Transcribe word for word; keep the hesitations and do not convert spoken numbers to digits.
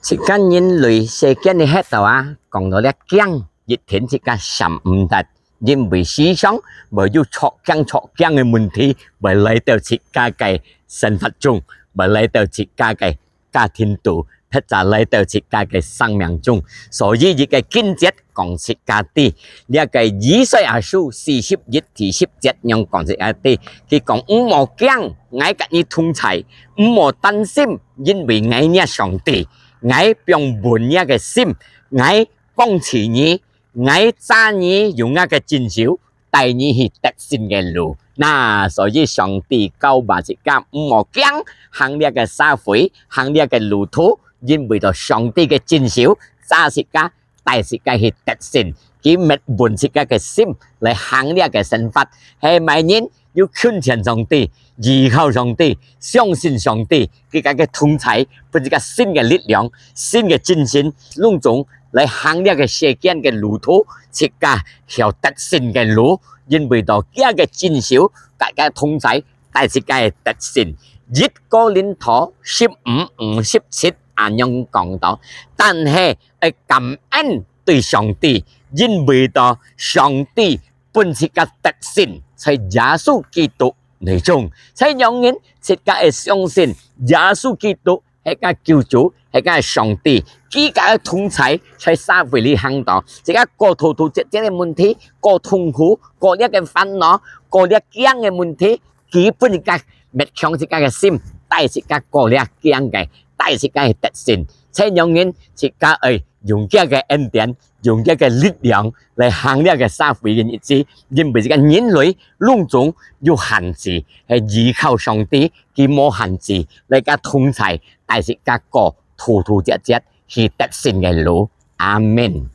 自家人類世間个歇到啊，講到這驚，一定自家閃毋得，因為時常會有著驚著驚个問題，會來到自家个生活中，會來到自家个家庭肚，或者來到自家个生命中。所以一個經節講自家知，這個以賽亞書四十一第十節樣講自家知，佢講：「毋好驚，𠊎佮你同在；毋好擔心，因為𠊎若上帝，𠊎放穩若个心，𠊎幫持你，𠊎揸你用若个正手，帶你去得勝个路。」那所以上帝教導自家毋好驚，行這個社會，行這個路途，因為到上帝个正手揸自家，帶自家去得勝。佢搣穩自家个心來行這個生活。係麼人有近前上帝，依靠上帝，相信上帝，佢个个同在，分自家新个力量、新个精神，攏總來行這個世間个路途，自家曉得勝个路，因為到佢个正手，佮佢同在，帶自家得勝。一哥林多十五五十七恁樣講到：「但係愛感恩對上帝，因為到上帝分自家得勝，在耶穌基督內中。」在仰人自家愛相信耶穌基督係个救主，係个上帝，佢个同在在社會裡行到，自家過突突折折个問題，過痛苦，過這個煩惱，過這驚个問題，佢分自家搣強自家个心，帶自家過這驚个，帶自家去得勝。在仰人自家愛用佢个恩典，用佢个力量來行這個社會个日子，因為自家人類攏總有限制，係依靠上帝，佢無限制，來佮同在，帶自家過突突折折去得勝个路。阿們。